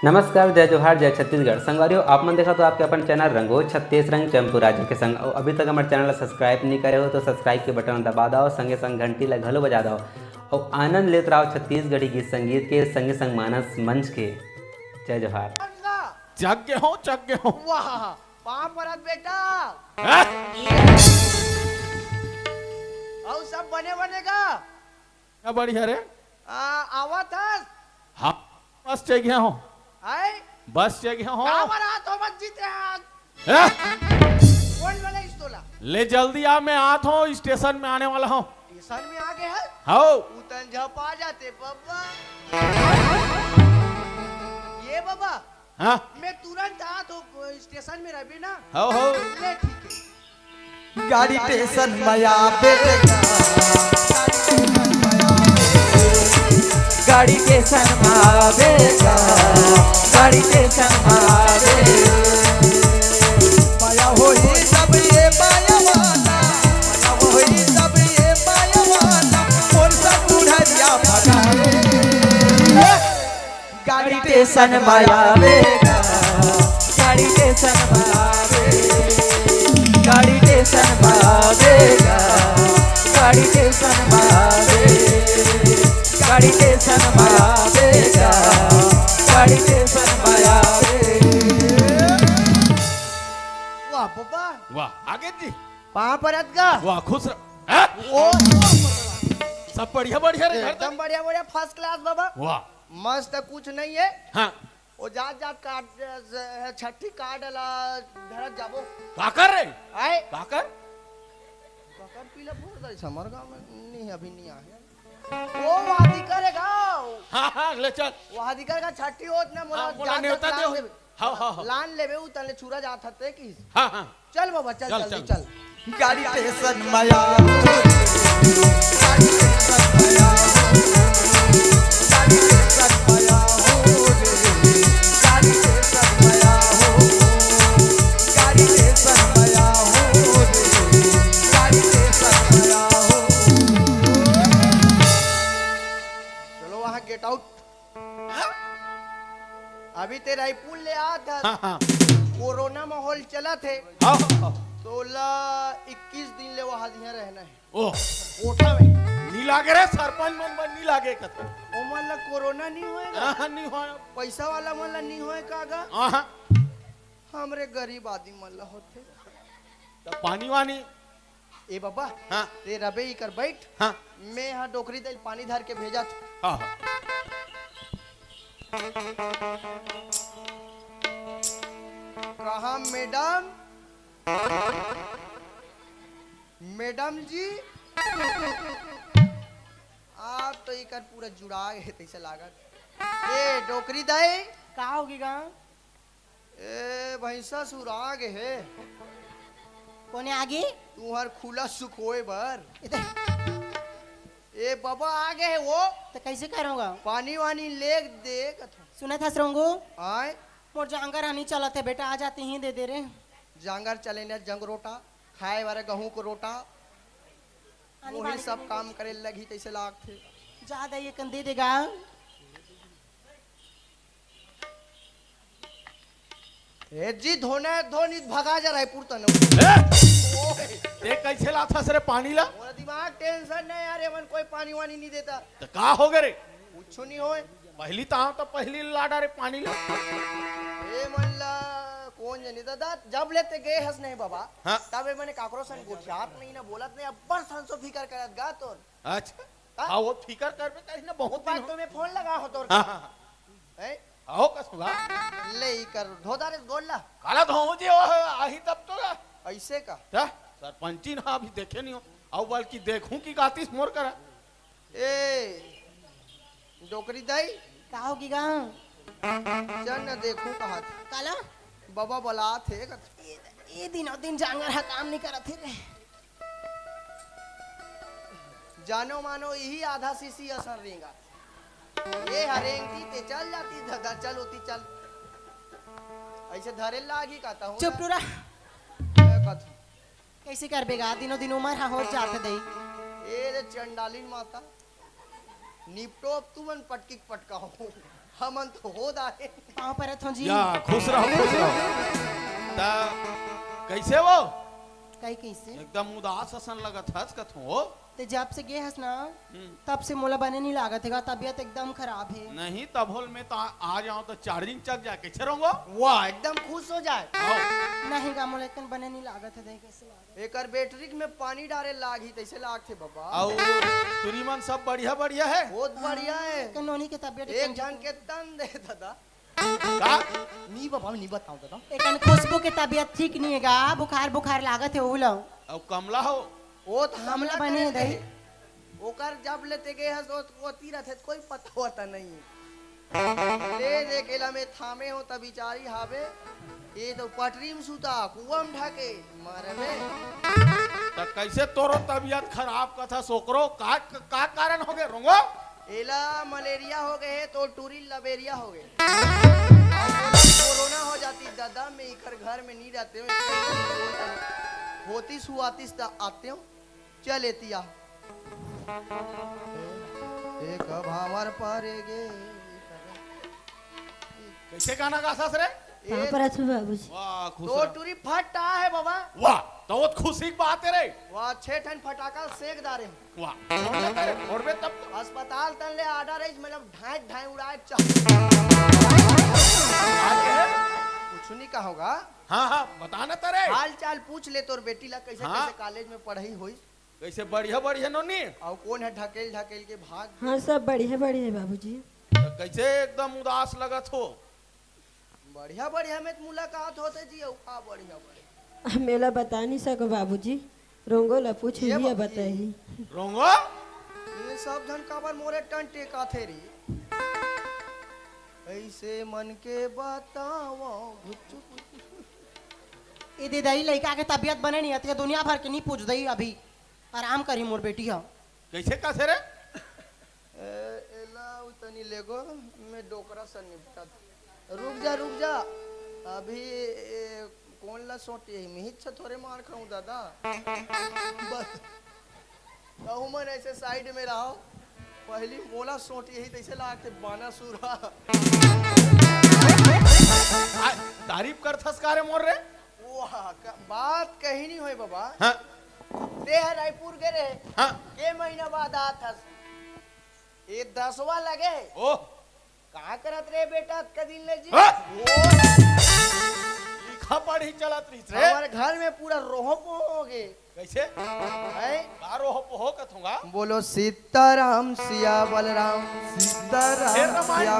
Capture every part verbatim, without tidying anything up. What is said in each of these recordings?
नमस्कार, जय जोहार, जय छत्तीसगढ़। संगवारी हो, आप मन देखत हो आपके अपन चैनल रंगो छत्तीस रंग चंपू राजा के संग। अउ अभी तक हमर चैनल ला सब्सक्राइब नहीं करे हो तो सब्सक्राइब के बटन ला दबा दव, संगे संग घंटी ला घलो बजा दव। अउ आनंद लेत रहो छत्तीसगढ़ी गीत संगीत के, संगे संग मानस मंच के। जय जोहार। जग गे हो, जग गे हो। वाह, पाँव परत बेटा। हैं? अउ सब बने बने का? क्या बढ़िया रे। आ, आवत हस? हाँ, बस चल गया हूँ। आए? बस चल गया हूँ। काबर आत हो मत जीते आज? हैं? कौन वाला इस तोला? ले जल्दी आ, मैं आत हूँ, स्टेशन में आने वाला हूँ। स्टेशन में आ गए है? हो। उतन झपा जाते बब्बा। ये बाबा, हाँ। मैं तुरंत आत हो स्टेशन में रहबे ना। हो हो। ले ठीक है। गाड़ी स्टेशन में आवेगा, गाड़ी स्टेशन में आवेगा, गाड़ी स्टेशन में आवेगा। पाया होई सब ये पाया वाला, पाया होई सब ये पाया वाला, कौन सा बुढ़िया भगाए। गाड़ी स्टेशन में आवेगा, गाड़ी स्टेशन में आवेगा, गाड़ी स्टेशन में आवेगा, गाड़ी स्टेशन में आवेगा, गाड़ी स्टेशन में आवेगा, गाड़ी स्टेशन में आवेगा। वाह बाबा, वाह, आगे जी। पाँव परत का? वाह, खुश रहो। हैं? ओ, सब बढ़िया बढ़िया रे घर एकदम बढ़िया बढ़िया, फर्स्ट क्लास बाबा। वाह। मस्त, कुछ नहीं है। हाँ। वो जात जात कार्ड, छठी कार्ड ला धरत जाबो। का कर रे? आए? का कर? पकड़ पीला फोड़ दे, समर गाँव में नहीं, अभी नहीं आया। वो वादी करेगा। हाँ हाँ, ले चल। वादी करेगा, छठी होत ना, मोला हाँ, मोला जात नेवता जात दे लान हो। लेबे। हाँ हाँ हाँ। लान लेबे, उ तले छुरा जात हते कि। हाँ हाँ। चल बाबा, चल, चल, जल्दी चल। चल। गाड़ी स्टेशन में आवेगा, गाड़ी स्टेशन में आवेगा, गाड़ी स्टेशन में आवेगा, गाड़ी स्टेशन में आवेगा, गाड़ी स्टेशन में आवेगा। चलो वहाँ गेट आउट। अभी ते रायपुर ले आत हस। हाँ हाँ। कोरोना माहौल चलत हे। हाँ हाँ। तोला इक्कीस दिन ले वहाँ यहाँ रहना है। ओ, कोठा में। नी लागे रे, सरपंच मन बर नी लागे कथे। ओमन ला कोरोना नहीं होएगा? हाँ, नी होय। पैसा वाला मन ला नहीं होए का गा? हाँ, हमरे गरीब आदमी मन ला होथे। त पानी वानी। ए बाबा, हाँ। ते रबे इकर बैठ। हाँ। मैं यहाँ डोकरी दल पानी धर के भेजा था। हाँ हाँ। कहा मैडम, मैडम जी, आप तो इकर पूरा जुड़ा गए तैसे लागत। ए डोकरी दाई, का होगे गा? ए भैंसा सुरा गे हे। कोने आगे? तुहर खुला सुखोए बर। इते ए बाबा आ गए हे वो। तो कैसे करोगा? पानी वानी लेग दे कथो। सुनत हस रोंगू? आए। मोर जांगर हनी चलत हे बेटा, आ जाते ही दे दे रे। जांगर चले न जंगरोटा, खाए वाला गहूं को रोटा। आनी वही बानी सब के काम करे लगी तैसे लागथे। जा दे, ये कन दे देगा। ए जी धोना है, धो नहीं भगा जा रायपुर तने। ए, ओए, ते कैसे लाथस रे पानी ला? मोरा दिमाग टेंशन नहीं यार, एमन कोई पानी वानी नहीं देता। त का हो गे रे? कुछ नहीं होए। पहली तो आओ तो पहली ला डारे पानी ला। ए मन ला कौन जानी दादा, जब लेते गए हस नहीं बाबा, हाँ। तब ए मने काकरो सन गोठियात नहीं ना बोलत नहीं, अब्बड़ संसो फिकर करत गा तोर। अच्छा। हाँ। हाँ, वो फिकर करबे कहीं ना बहुत बात दिन तो हो। मैं फोन लगा हो तोर। हाँ, हाँ, हाँ। हैं? आओ कसुला। ले ई कर धोदारे गोल ला। काला धोऊ जी, ओ, आही तब तो ला। ऐसे का? त सरपंची ना अभी देखे नहीं हो। आओ बल्कि देखूं कि गातीस मोर करा। ए डोकरी दाई, का होगे गा? चल न देखूं कहा। काला? बाबा बलात हे कथ। ये, ये दिनों दिन जांगर हा काम नहीं करत हे रे। जानो मानो यही आधा सीसी असर रेंगा। ये हरेंगती ते चल जाती दादा, चल होती चल। ऐसे धरे लागी कहता हूँ चुप ना। टूरा। ए कथ। कैसे करबे गा? दिनों दिन उम्र हा होत जात दई। ए रे चंडालिन माता, निपटो अब तुमन पटकी के पटका हो। हमन तो हो दारे। पाँव परत हो जी। या, खुश रहो, खुश रहो। त कैसे हो? कई कैसे? एकदम उदास असन लगत हस कथो हो। ते जब से गे हस ना, हम्म। तब से मोला बने नहीं लागत हेगा, तबीयत एकदम खराब है। नहीं, तब होल में तो आ, आ जाओ तो चार्जिंग चक जाए, कैसे रहूंगा? वाह, एकदम खुश हो जाए। आओ। नहीं गा, मोला एकदम बने नहीं लागत है, देख कैसे लागत। एकर बैटरी में पानी डारे लागही तैसे लागथे बाबा। आओ, तुरी मन सब बढ़िया बढ़िया है? बहुत बढ़िया है। कन नोनी के तबीयत एक एकदम झन के तन दे दादा। का? नी बाबा, नी बताऊं दादा। एकन खुशबू के तबीयत ठीक नहीं है गा, बुखार बुखार लागत है उलो। अब कमला हो? वो तो हमला कमला बने है करे दही। थे। ओकर जब लेते गए हस, वो, वो तीरथ है, कोई पता होता नहीं। ले देख, एला में थामे हो तब बिचारी हावे। ये तो पटरी में सुता, कुआ में ढाके, मरबे। त कैसे तोरो तबीयत खराब कथा सोकरो? का, का कारण हो गए रोंगो? एला मलेरिया हो गए है तो टूरी लबेरिया हो गए। कोरोना हो जाती दादा, मैं इकर घर में नहीं रहते हूँ। होतीस हुआतीस त आते हूँ, चल एतिया। एक भावर पारे गे। कैसे गाना गा सास रे? कहाँ पर अछु बाबूजी? वाह, खुश तो रहो। टूरी फटा है बाबा। वाह, तो वो खुशी की बात है रे। वाह, छह ठन फटाका सेक दारे हूँ। वाह, फोड़बे तब तो। अस्पताल तन ले आर्डर है, मतलब ढाई ढाई उड़ाए चाह। आज है? कुछ नहीं कहोगा। हाँ, हाँ, बताना तो रे। हाल चाल पूछ ले तोर बेटी ला, कैसे हाँ। कैसे कॉलेज में पढ़ाई होई। कैसे बढ़िया बढ़िया नोनी? और कौन है ढकेल ढकेल के भाग। हाँ, सब बढ़िया बढ़िया है बाबूजी। तो कैसे एकदम उदास लगत हो? बढ़िया बढ़िया में तो मुलाकात होते जी, और का बढ़िया बढ़िया। अब मेला बता नहीं सको बाबूजी, रोंगो ला पूछ ये लिया बाबूजी। बताही। रोंगो? ये सब झन काबर मोरे टन टेका थे री। ऐसे मन के बताओ। ये दे दई लइका के तबीयत बने नहीं है, दुनिया भर के नहीं पूछ दई अभी। आराम करी मोर बेटी हा। कैसे कसे रे? ए, एला उतनी लेगो, मैं डोकरा से निपटा था। रुक जा, रुक जा। अभी ए, कौन ला सोटी है? मिहित से थोड़े मार खाऊं दादा। बस। कहूँ मन ऐसे साइड में रहो। पहली मोला सोटी यही तैसे लागते बाना सुरा। आ, तारीफ कर थस का रे मोर रे? वाह, का, बात कही नहीं होय बाबा। हाँ, ते ह रायपुर गे रहे। हाँ। के महीना बाद आत हस? ये दसवा लगे। ओह, का करत रे बेटा, अतका दिन ले जी? हाँ। लिखा पढ़ी चलत रहिस रे। हमारे घर में पूरा रोहो पोहो हो गए। कैसे? हैं? का रोहो पोहो कथूंगा? बोलो सीताराम सिया बलराम। फेर रामायण,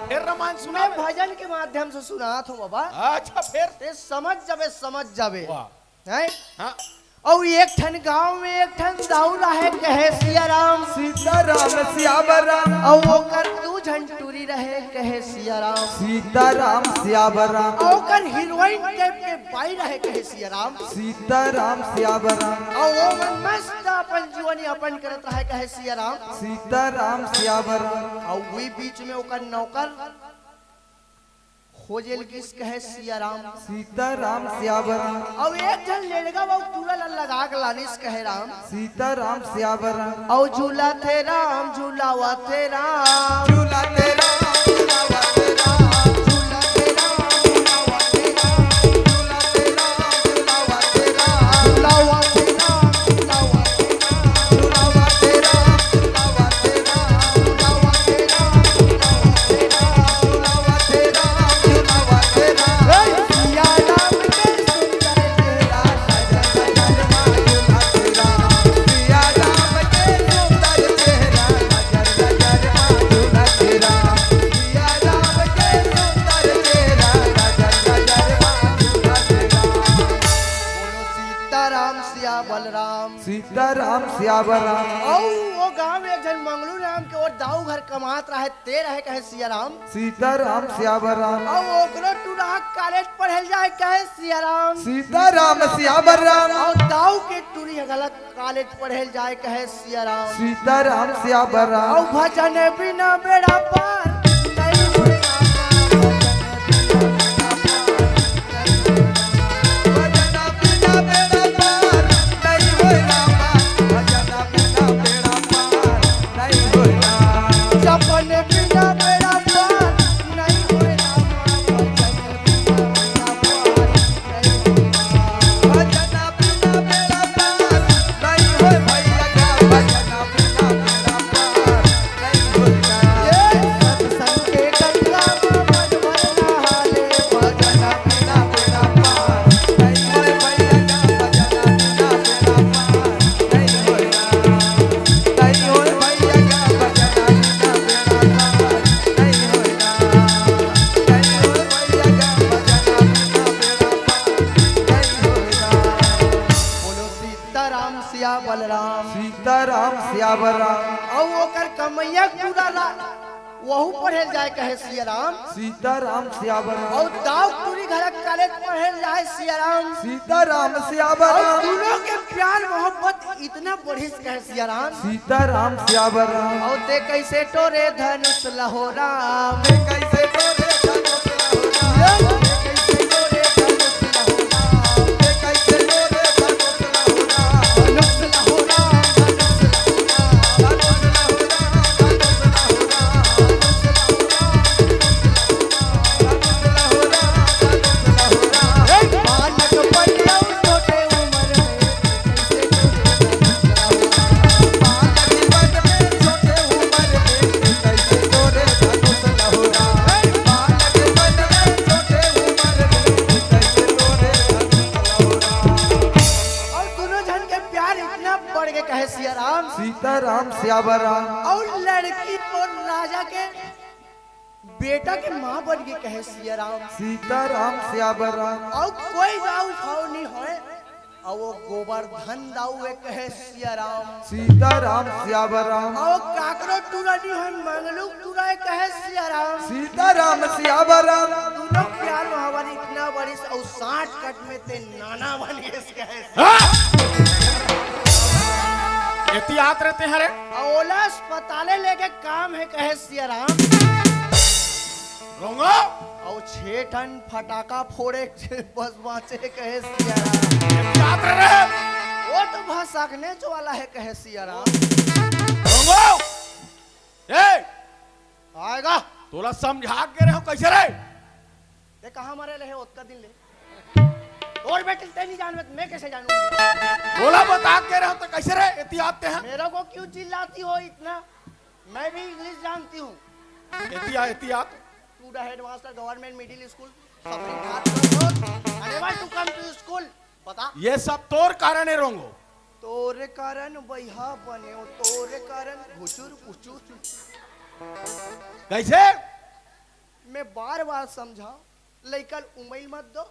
फेर रामायण सुना। मैं भजन के माध्यम से सुनात हूँ बाबा। अच्छा, फेर। ते समझ जाबे, समझ जाबे। वाह। हैं? हाँ। और एक ठन गांव में एक ठन दाऊ रहे, कहे सिया राम। सीताराम सियावर राम। और ओकर दू झन टूरी रहे, कहे सिया राम। सीताराम सियावर राम। और ओकर हीरोइन टाइप के बाई रहे, कहे सिया राम। सीताराम सियावर राम। और वो मन मस्त अपन जीवन यापन करत रहे, कहे सिया राम। सीताराम सियावर राम। और वही बीच में ओकर नौकर खोजेल किस, कहे सिया राम। सीताराम सियावर राम। और एक झन लेड़गा वो टूरा ला लगा के लानिस, कहे राम। सीताराम सियावर राम। और झूला थे राम, झूलावा थे राम। झूला थे राम, झूलावा थे राम। झूला थे राम, झूलावा थे राम। झूला थे राम, झूलावा थे राम। झूलावा थे राम, झूलावा थे राम। झूलावा थे राम, झूलावा थे राम। झूलावा थे राम, झूलावा थे राम। झूलावा थे राम, झूलावा थे राम। सिया राम के सुंदर चेहरा। बोलो सीताराम सिया बलराम। सीताराम सियावर राम। औ वो गांव एक झन मंगलू नाम के और दाऊ घर कमात रहे, ते रहे कहे सिया राम। सीताराम सियावर राम। औ ओकरो टूरा कॉलेज पढ़े जाए कहे सिया राम। सीताराम सियावर राम। औ दाऊ के टूरी गलत कॉलेज पढ़े जाए कहे सिया राम। सीताराम सियावर राम। औ भजन बिना बेड़ा पार नहीं होए रामा। भजन बिना बेड़ा पार नहीं होए रामा। भजन बिना बेड़ा पार नहीं होए रामा। जपन बिना बेड़ा पार सियावर राम। अउ ओकर कमइया टूरा ला वहू पढ़े ल जाए कहे सिया राम। सीताराम सियावर राम। अउ दाऊ टूरी घला कॉलेज पढ़े ल जाए सिया राम। सीताराम सियावर अउ राम। दूनों के प्यार मोहब्बत इतना बढ़िस कहे सिया राम। सीताराम सियावर राम। अउ ते कइसे टोरे धनुष लहो राम। ते कइसे टोरे धनुष लहो राम। ते कइसे टोरे धनुष लहो राम। ते कइसे टोरे धनुष लहो राम। धनुष लहो राम, धनुष लहो राम। अउ दूनों झन के प्यार इतना बढ़ गे कहे सिया राम। सीताराम सियावर राम। अउ लड़की अउ राजा के बेटा के माँ बन गे कहे सिया राम। सीताराम सियावर राम। अउ कोई दाऊ भाव नइ होय, अउ वो गोबर धन दाऊ हे कहे सिया राम। सीताराम सियावर राम। अउ काकरो टूरा नइ होय, मंगलू टूरा हे कहे सिया राम। सीताराम सियावर राम। दूनों प्यार मोहब्बत इतना बढ़िस अउ साठ कट में ते नाना बन गेस कहे। हाँ? एतियात रहते हैं रे। अउ ओला अस्पताले लेगे काम हे कहे सिया राम। रोंगो। अउ छह ठन फटाका फोड़े बस बाँचे कहे सिया राम। एतियात रहे। वो तो भसकने वाला हे कहे सिया राम। रोंगो। ए। आएगा। तोला समझा के रहे हो कइसे रे? ते कहाँ मरे रहे ओतका दिन ले? तोर बेटी ते नइ जानबे त मैं कइसे जानूँ? तोला बता के रहे हो त कइसे रे? एतियात ते हैं। मेरे को क्यों चिल्लाती हो इतना? मैं भी इंग्लिश जानती हूँ। एतिया, एतियात। To the headmaster, government middle school, suffering hard work, unable to come to school। बता। ये सब तोर कारण हे रोंगो। तोरे कारण बइहा बने हो, तोरे कारण घुचुर पुचुर। कइसे? मैं बार बार समझा, लइका ल उमइल मत दो,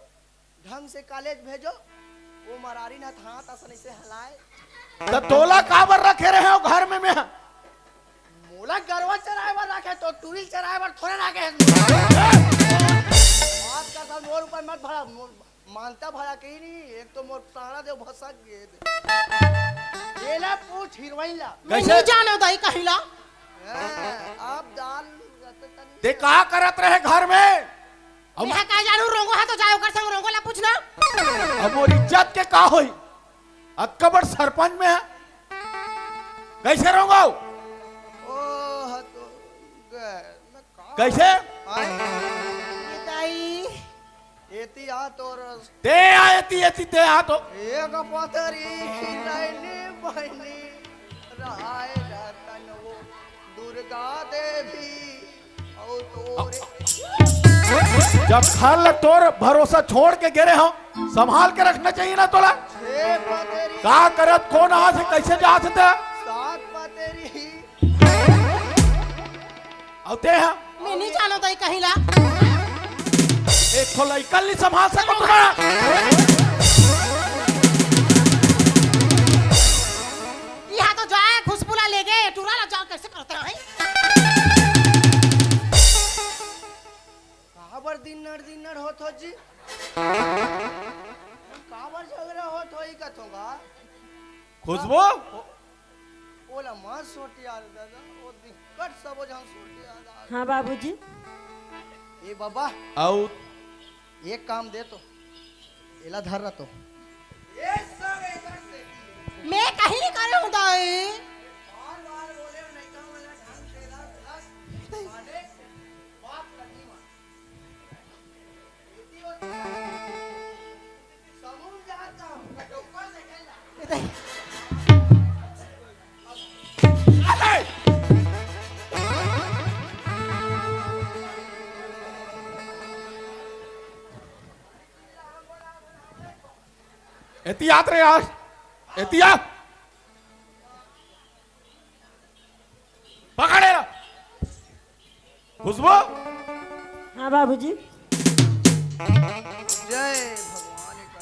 ढंग से कॉलेज भेजो। वो मरारी न हाथ असन अइसे हलाए। त तोला काबर रखे रहे हो घर में मैं? मोला गरवा चराए बर रखे, तो टूरी चराए बर थोड़े रखे हे। बात करता मोर ऊपर मत भड़ा, मोर मानता भड़ा कहीं नहीं, एक तो मोर सारा देव भसक गे दे। ये ले पूछ हीरोइन ला। मैं कइसे? नइ जानव दाई कहीं ला। हाँ, आप दाल रतन तनी ते का करत रहे घर में? अब मैं का जानूं, रोंगो हे तो जाए ओकर संग रोंगो ला पूछ ना। अब मोर इज्जत के का होई? अतका बड़ सरपंच मैं हे, कइसे रोंगो? ओह, तो गए। मैं का कइसे? आए। ये दाई। एती आ तोर। ते आ, एती, एती, ते आ तो। एक पतरी नैनी बहिनी रहाय रतन वो दुर्गा देवी। अउ तोरे जब घर ल तोर भरोसा छोड़ के गे रहे हो, संभाल के रखना चाहिए ना तोला। छे पतरी का करत, कोन आ से, कइसे जा से ते? सात पतरी। अउ ते हा? मैं नइ जानव दाई कहीं ला। एक ठो लइका नइ संभाल सकत ना। इहाँ तो जाए खुशबू ला लेगे, टूरा ला जाओ, कइसे करते हैं? काबर दिन्नड़ दिन्नड़ होत हो जी? काबर झगड़ा होत हो, ई कथों का? खुशबू? ओ, ओला मत सोटिया रे दादा, ओ दिक्कत सबो झन सोटिया दादा। हाँ बाबूजी। ए बाबा। अउ? एक काम दे तो, एला धर रह तो। मैं कहीं करे हूँ दाई। बार बार बोले, नहीं तो वाला ढंग से ला, बस, माने, बात लगी मान। एतियात रे यार, एतिया। पकड़े ला। खुशबू। हाँ बाबूजी। जय भगवान का।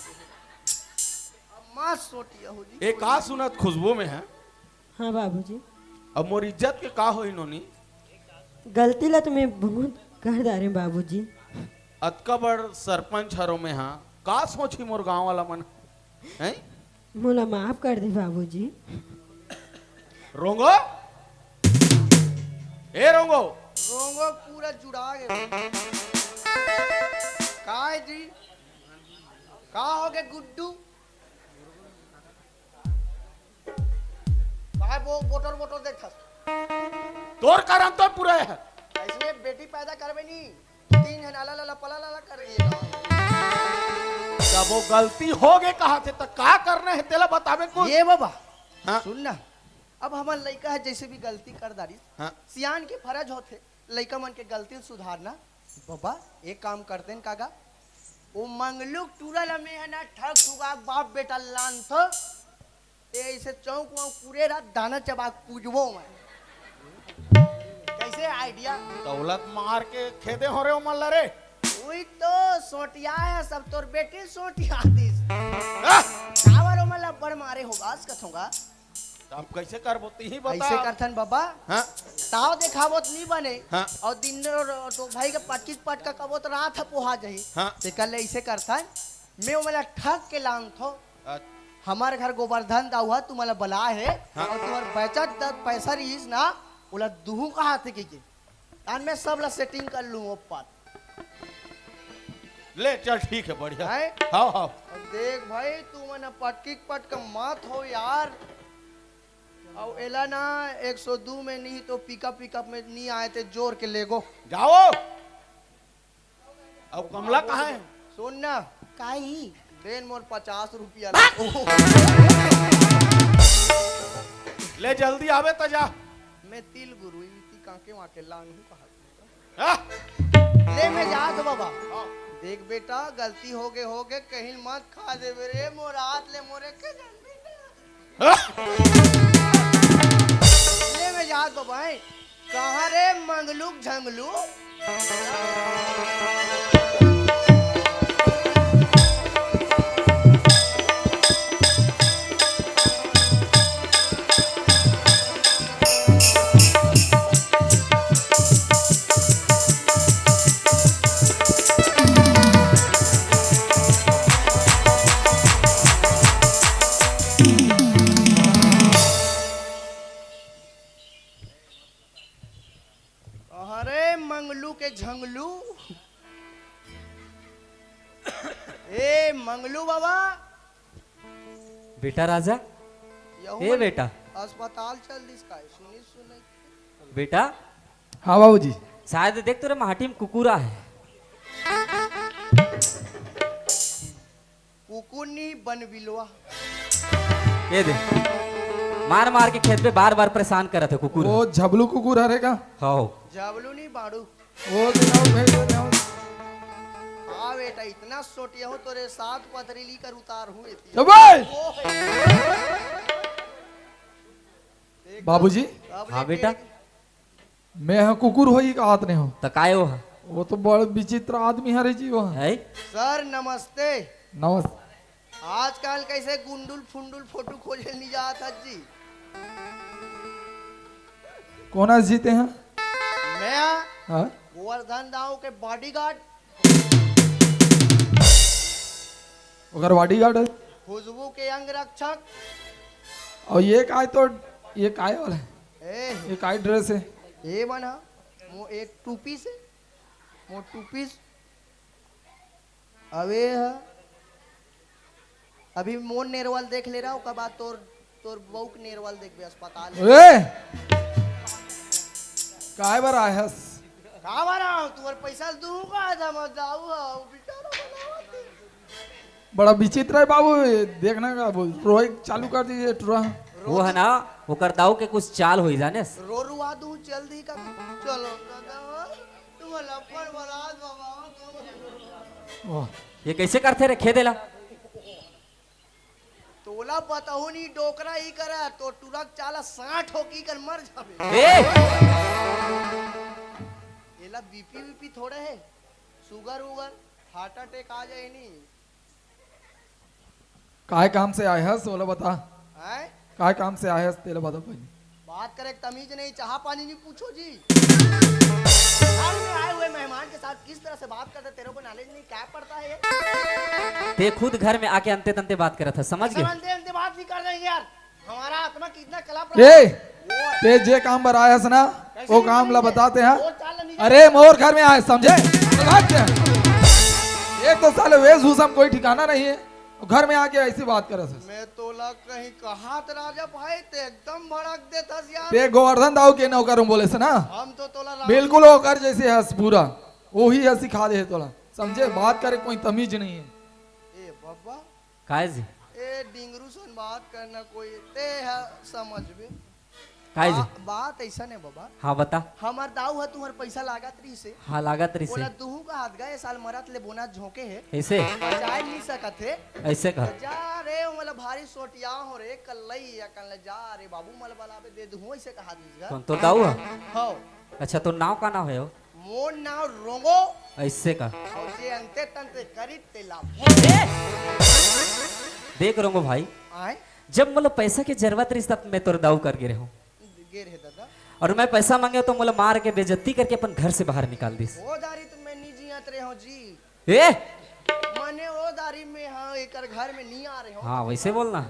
अम्मा सोटिया हो जी। एक आ सुनत खुशबू में है। हाँ बाबूजी। अब मोर इज्जत के का होही नोनी? गलती ला तो मैं बहुत कर डारे बाबूजी। अतका बड़ सरपंच हरो मैं, हाँ, का सोचही मोर गांव वाला मन, हैं? मोला माफ कर दे बाबूजी। रोंगो, ए रोंगो। रोंगो पूरा जुड़ा गया। का है जी? का हो गया गुड्डू? काय वो बोटर बोटर देखथस? तोर कारण तो पूरा है। ऐसे बेटी पैदा करबे नी, तीन झन अला लला पला लला कर दिए। जब वो गलती हो गए कहा थे, तो का करना है तेला बताबे कुछ? ये बाबा, हाँ। सुन ना, अब हमर लइका है जैसे भी गलती कर डारिस, हाँ। सियान के फर्ज होथे लइका मन के गलती सुधारना। बाबा, एक काम करते हैं कागा, वो मंगलू के टूरा ला मैं है ना ठग ठुगा बाप बेटा लान थो, ए, इसे चौक वौक पूरे रात दाना चबा के पूजबो मैं। कैसे आइडिया? दौलत मार के खेदे हो रे ओमन ला रे। वही तो सोटिया है सब, तोर बेटी सोटिया दिस। आह! कावर ओमन ला बड़ मारे होगा, कथोंगा। अब कैसे करबो, तही बता। ऐसे करथन बाबा। हाँ। ताव देखाबो त नहीं बने। हाँ। और दिन रो-, तो भाई के पटकी पटका कबो त रात ह पोहा जाही। हाँ। ते कल ऐसे करथन, मैं ओमन ला ठग के लान थो। अच्छा। हमारे घर गोवर्धन दाऊ है, तुम्हारा बला है। हाँ। और तुम्हारे बचत द-, पैसा रहीस ना, ओला दुहू कहा थे के, के। तान मैं सब ला सेटिंग कर लूँ ऊपर। ले चल, ठीक है, बढ़िया। हैं? हाँ, हाँ। अब देख भाई, तू मन पटकी पटक मत हो यार। अब एला ना एक सौ दो में नहीं तो पिकअप, पिकअप में नहीं आए थे, जोर के ले गो। जाओ। अब कमला कहाँ है? सुन ना। काई? देन मोर पचास रुपया ला। ले जल्दी आवे त जा। मैं तिल गुरु इमती कांके वाके लांग हूँ कहा। हाँ? ले मैं जात हो बाबा। हाँ। देख बेटा, गलती हो गए, हो गए, कहीं मत खा दे रे मोर हाथ ले मोरे के जन बेटा। हाँ? ले मैं जात बाबा, हैं? कहाँ रे मंगलू के झंगलू? अरे मंगलू के झंगलू। ए मंगलू बाबा। बेटा राजा। यहू ए मन बेटा। अस्पताल चल दिस काय? सुनी सुनाई। बेटा। हाँ बाबूजी। शायद देख तोरे माटी में कुकुरा है। कुकुर नी, बनबिलवा। ये दे, मार मार के खेत पे बार बार परेशान करत है कुकुर। वो झबलू कुकुर हरे का? हाँ। झबलू नी, बाड़ू। वो दे आओ, भेज दे आओ। हाँ बेटा, इतना सोटिया हो तोरे साथ पथरीली कर उतार हुए थी। चुप बे! बाबूजी। हाँ बेटा। मैं ह कुकुर होई का आत नहीं हो। त काय हो ह? वो तो बड़ विचित्र आदमी हरे जी वो। है? सर नमस्ते। नमस्ते। आजकल कैसे गुंडुल फुंडुल फोटो खोजे नहीं जात ह जी। कौन आज जीते हैं? मैं हाँ? गोवर्धन दाऊ के बॉडीगार्ड। ओकर बॉडीगार्ड है। खुशबू के अंग रक्षक। और ये काय तो, ये काय वाला है? ए। ये काय ड्रेस है? ए बना, मो एक टू पीस है, मो टू पीस। अबे ह, अभी मोर नेरवल देख ले रहा, ओकर बाद तोर, तोर बहू के नेरवल देखबे अस्पताल में। ए! काय बर आए हस? का बर आए हस? तुम्हारे पैसा दूंगा, था मैं जाऊ, हाँ, बेचारा बनावत है। बड़ा विचित्र है बाबू, देखना का बोल, रोए चालू कर दीजिए टुरा। वो है ना, ओकर दाऊ के कुछ चाल होई जाने। रो रुआ दूं, चल दी का, चलो दादा, तुम्हारा पर बरात बाबा। वाह। ये कैसे करते रे खेदेला? तोला बताहू नी डोकरा ही करा, तो टुरक चाला साठ हो की कर मर जावे। ए! एला बीपी वीपी थोड़े है, शुगर उगर, हार्ट अटैक आ जाए नी। काय काम से आए हस, ओला बता। आय? काय काम से आए हस, तेला बता पहले। बात करे के तमीज नहीं, चाहा पानी नहीं पूछो जी। घर में आए हुए मेहमान के साथ किस तरह से बात करते, तेरे को नॉलेज नहीं, क्या पड़ता है ये? ते खुद घर में आके अंते तंते बात करत है, समझ गए? अंते अंते बात नहीं कर रहे यार, हमारा आत्मा कितना कलप रहा है। ए, ते जे काम बर आए हस ना, वो काम ला बताते हैं। अरे मोर घर में आए, समझे? एक तो साले वेशभूषा में कोई ठिकाना नहीं है, घर में आके ऐसी बात करत हस। मैं तोला कहीं कहात राजा भाई, ते एकदम भड़क देत हस यार। ते गोवर्धन दाऊ के नौकर हूँ बोले से ना? हम तो तोला राम बिल्कुल ओकर जैसे हस पूरा, वही हस सिखा दे है तोला, समझे? बात करे कोई तमीज नहीं है। ए बब्बा। काय जी? ए डिंगरू सन बात करना कोई, ते ह समझबे। काय जी? बा-, बात ऐसा ने बाबा। हाँ, बता। हमर दाऊ ह तुहर पैसा लागत रहिस हे। हाँ, लागत रहिस हे। ओला दुहू का हाथ गा, ए साल मरत ले बोनस झोंके हे। ऐसे? बचाए नहीं सकत हे। ऐसे का? जा रे, ओला भारी सोटिया हो रे, कल्लई या कल जा रे बाबू, मल बलाबे दे दुहू, ऐसे कहा दीस गा। कौन, तोर दाऊ ह? हौ। अच्छा, तोर नाव का नाव है वो? मोर नाव रोंगो। ऐसे का? और जे अंते तंते करी तेला। ए! देख रोंगो भाई, आए? जब मोला पैसा के जरूरत रहिस तब मैं तोर दाऊ कर गे रहूं। गे रहे दादा। और मैं पैसा मांगे तो मोला मार के बेइज्जती करके अपन घर से बाहर निकाल दिस। ओ दारी तो मैं नहीं जियत रहे हो जी। ए! मने ओ दारी में हाँ एकर घर में नहीं आ रहे हो। हाँ, वैसे बोलना।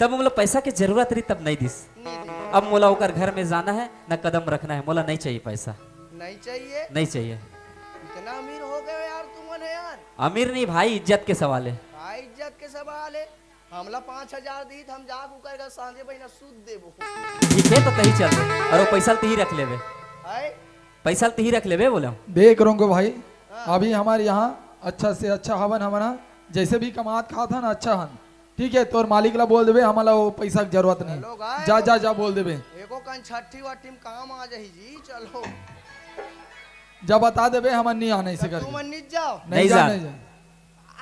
तब मोला पैसा के जरूरत रही तब नहीं दिस। नहीं दी। अब मोला ओकर घर में जाना है, न कदम रखना है, मोला नहीं चाहिए पैसा। नहीं चाहिए? नहीं चाहिए। इतना अमीर हो गए यार तुम मने यार। अमीर नहीं भाई, इज्जत के सवाल है। हाँ, इज्जत के सवाल है। हमला पाँच हजार दी त हम जाके ओकर घर सांझे बहिना सूत देबो। ठीक है, तो तही चल दे। और वो पैसा ल तही रख लेबे। हाय। पैसा ल तही रख लेबे, बोले। देख रोंगो भाई, हाँ। अभी हमारे यहाँ अच्छा से अच्छा हवन हमन ह, जैसे भी कमात खात हन, अच्छा हन। ठीक है, तोर मालिक ला बोल देबे, हमला वो पैसा के जरूरत नहीं। चलो गाय। जा, जा, जा, बोल देबे। एको कन छठी वट्ठी में काम आ जाही जी, चलो। जा बता देबे, हमन नहीं आना इसे तब करके। तुमन निज जाओ। नहीं नहीं जा, जान। नहीं जा।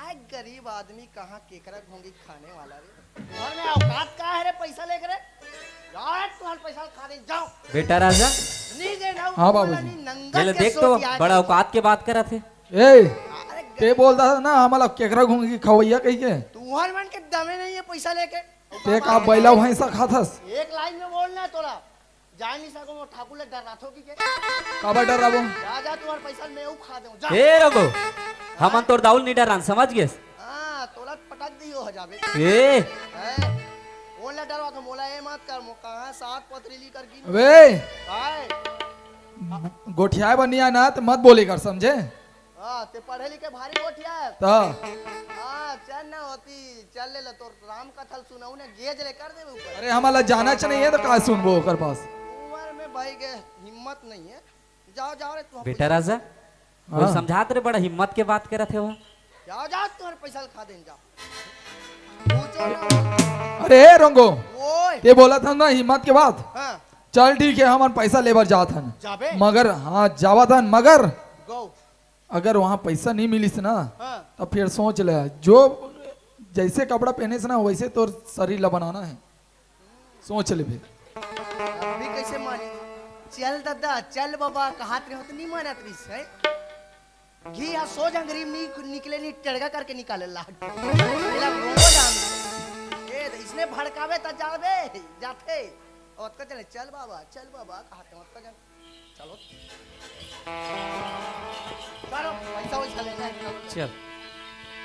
आय गरीब आदमी कहाँ केकरा घोंगी खाने वाला रे। घर में औकात का है रे पैसा लेके रे? यार तुम्हारे पैसा खा दे जाओ। बेटा राजा। नहीं दे ना, हाँ बाबूजी। नहीं नंगा ये ले के देख तो, सोच आया बड़ा है। औकात के बात करत है। ए, अरे ते गरीब बोलता था ना, हमला केकरा घोंगी खवैया कही के। तुम्हारे मन के दमे नहीं है पैसा लेके। ते का बैला भैंसा खाथस? एक लाइन में बोलना है तोला। जाय नहीं सको, वो ठाकुर ले डराथो की के? काबर डराबो? जा, जा, तुम्हार पैसा मैं ऊ खा देऊं, जा। ए रघु, हमन तोर दाऊ ल नहीं डरान, समझ गेस? हाँ, तोला पटक दी हो जाबे। ए। हैं? ओला डराथो, मोला ए मत कर, मो कहाँ सात पथरीली कर गिन। अबे। हाय। गोठियाए बर नहीं आना, तो मत बोले कर, समझे? हाँ, ते पढ़े लिखे भारी गोठिया है। त? हाँ, चल ना होती, चल ले, ले तोर राम कथा ल सुनाऊ ना, गेज ले कर देबे ऊपर। अरे, हमला जाना च नहीं है, तो का सुनबो ओकर पास? उम्र में भाई के हिम्मत नहीं है। जाओ, जाओ रे, तू बेटा राजा, हाँ। वो समझात रे, बड़ा हिम्मत के बात करत है वो। जाओ, जाओ, तुम्हारे पैसा ल खा देन, जाओ। पूछो ना। अरे, ए, रोंगो, ओए। ते बोला था ना हिम्मत के बात। हाँ। चल, ठीक है, हमन पैसा लेबर जात हन। जाबे? मगर, हाँ, जावत हन, मगर गौ। अगर वहाँ पैसा नहीं मिलिस ना, हाँ। तो फिर सोच ले, जो जैसे कपड़ा पहने से ना, वैसे तोर शरीर ला बनाना है। सोच ले फिर। अभी कैसे मानी? चल दादा, चल बाबा, कहात रहे हो तो नहीं मानत रहिस है। घी या सोझ अंगरी में नहीं निकले, नहीं टेड़गा करके निकाले लाग। मेरा रोज आम। ए, तो इसने भड़कावे तो जावे, जाते। ओतका चले, चल बाबा, चल बाबा, कहात रहे हो, ओतका चल। चलो। करो, पैसा वैसा लेना है, चलो। चल।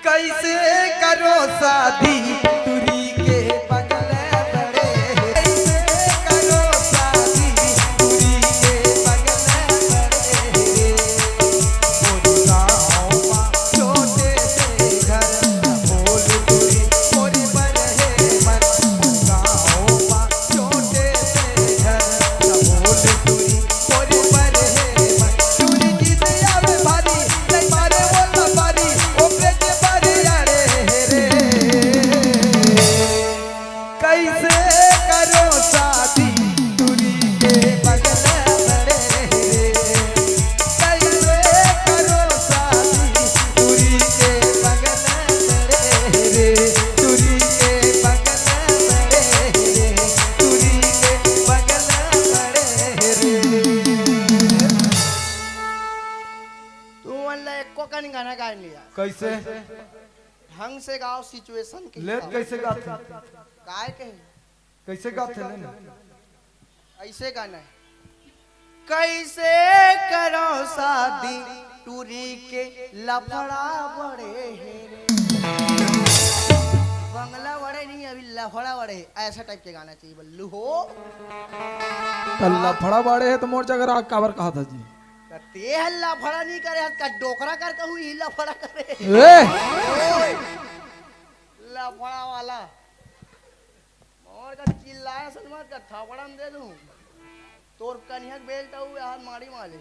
कैसे करो शादी तुरी के बगल बड़े? कैसे करो शादी तुरी के बगल बड़े? मोर गाँव मा छोटे से घर, बोल तुरी मोर बरहे मन। गाँव मा छोटे से घर, बोल तुरी मोर बरहे मन। तुरी गीत आवे भारी, नहीं मारे वो लबारी, ओकरे के बारे अरे हे रे। कैसे करो शादी तुरी के बगल बड़े रे? कैसे करो शादी तुरी के बगल बड़े रे? तुरी के बगल बड़े रे, तुरी के बगल बड़े रे। तू मन ला एको कन गाना गाय नहीं यार। कैसे? ढंग से गाओ, सिचुएशन के ले हिसाब से। कैसे गाथे? काय कहे? कैसे गाथे ले ना? ऐसे गाना है। कैसे करो शादी टूरी के लफड़ा बड़े हे रे। बंगला बड़े नहीं, अभी लफड़ा बड़े हे। ऐसा टाइप के गाना चाहिए बल्लू हो। त लफड़ा बड़े हे त मोर जगह राग काबर कहा था जी? त ते ह लफड़ा नहीं करे हस का, डोकरा कर कहूँ ही लफड़ा करे। ए! लफड़ा वाला। और का चिल्लाए सन मत का, थापड़ा में दे दूं। तोर कनिया के बेल्ट अउ हाथ मारी मार ले।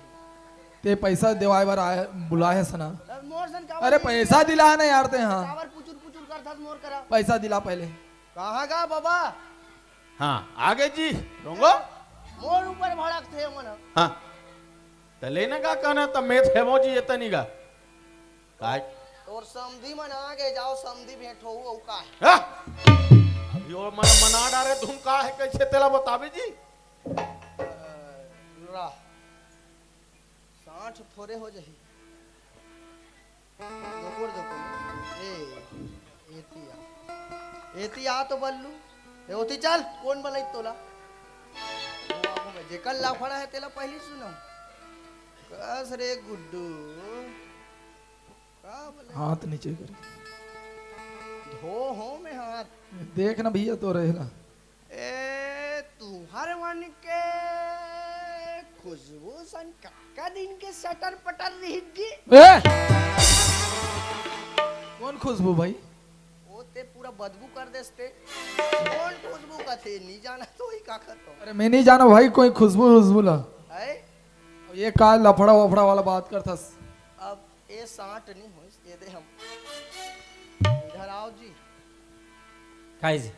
ते पैसा देवाए बर आए, बुलाए हस ना। तब मोर सन काबर अरे नहीं पैसा दिला ना यार ते, हाँ। काबर पुचुर पुचुर कर था मोर करा। पैसा दिला पहले। कहाँ गा बाबा? हाँ, आगे जी, रोंगो। मोर ऊपर भड़क थे मन। हाँ। त लेना का कहना त मैं थेमो जी एतनी गा। काय? तोर समधी मन आ गे, जाओ समधी भेंट होहू, अउ का हे? हाँ? अभी वो मन मना डारे, तुम का हे, कैसे तेला बताबे जी? अ, रा। साठ थोरे हो जाही। जोकुर, जोकुर। ए, एती आ। एती आ तो बल्लू। ए, ओती चल, कोन बलाई तोला? वो आगू में जेकर लफड़ा हे, तेला पहली सुना। कस रे गुड्डू। का बोले? हाथ नीचे कर। धो हो में हाथ। देख ना भैया तो रहेला। ए, तुहर मन के खुशबू सन काका दिन के सटर पटर रिहिस जी। ए! कोन खुशबू भाई? ओ ते पूरा बदबू कर देस ते। कोन खुशबू कथे? नी जाना तो ही का करतो। अरे मैं नहीं जाना भाई कोई खुशबू खुशबू ला। है? ये का लफड़ा वफड़ा वाला बात करथस? अब ए सांट नहीं होइस, ये दे हम। इधर आओ जी। काय जी?